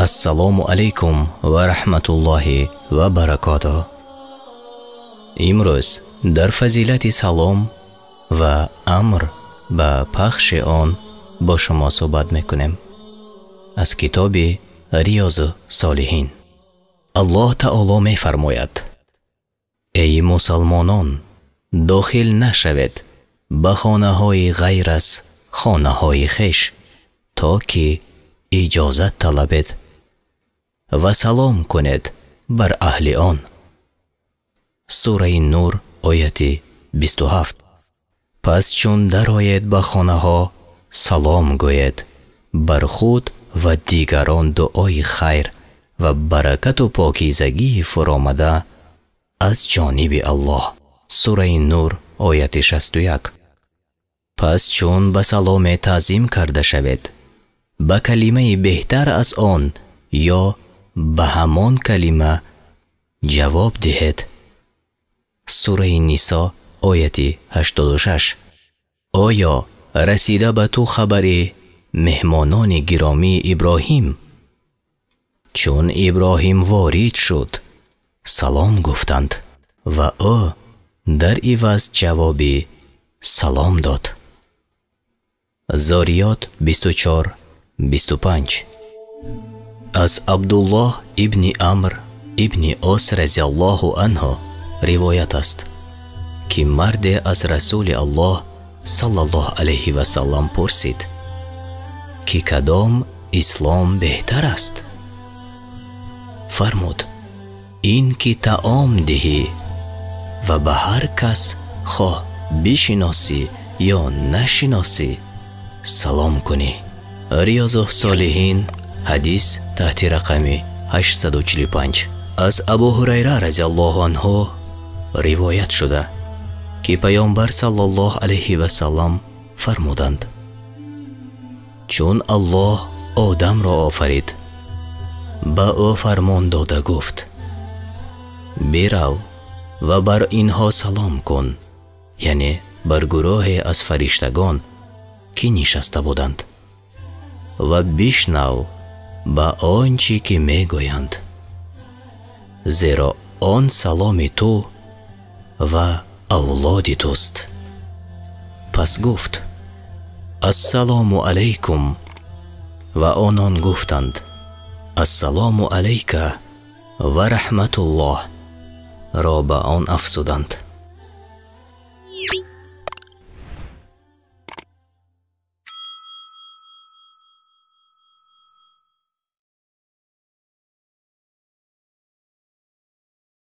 Ассалому алайкум ва раҳматуллоҳи ва баракотуҳ. Имрӯз дар фазилати салом ва амр ба пахши он бо шумо суҳбат мекунем. Аз китоби Риёзу Солиҳин. Аллоҳ таоло мефармояд: эй мусалмонон, дохил нашавед ба хонаҳои ғайр аз хонаҳои хеш, то ки иҷозат талабед ва салом кунед бар аҳли он. Сураи Нур, ояти 27. Пас чун дароед ба хонаҳо, салом гӯед бар худ ва дигарон дуои хайр ва баракату покизагии фуромада аз ҷониби Аллоҳ. Сураи Нур, ояти 61. Пас чун ба саломе таъзим карда шавед, ба калимаи беҳтар аз он ё ба ҳамон калима ҷавоб диҳед. Сураи Нисо, ояти 86. Оё расида ба ту хабари меҳмонони гиромии Иброҳим? Чун Иброҳим ворид шуд, салом гуфтанд ва ӯ дар иваз ҷавоби салом дод. Зориёт 24, 25. Аз Абдуллоҳ ибни Амр ибни Ос разияллоҳу анҳу ривоят аст, ки марде аз Расули Аллоҳ саллаллоҳу алайҳи васаллам пурсид, ки кадом ислом беҳтар аст? Фармуд: ин ки таом диҳӣ ва ба ҳар кас хоҳ бишиносӣ ё нашиносӣ салом кунӣ. Риёзу Солиҳин, ҳадис таҳти рақами 845. Аз Абу Ҳурайра разияллоҳу анҳу ривоят шуда, ки Паёмбар саллаллоҳу алайҳи васаллам фармуданд: чун Аллоҳ Одамро офарид, ба ӯ фармон дода гуфт: бирав ва бар инҳо салом кун, яъне бар гурӯҳе аз фариштагон ки нишаста буданд, ва бишнав ба он чӣ ки мегӯянд, зеро он саломи ту ва авлоди туст. Пас гуфт: ассалому алайкум, ва онон гуфтанд: ассалому алайка ва раҳматуллоҳ ро ба он афзуданд.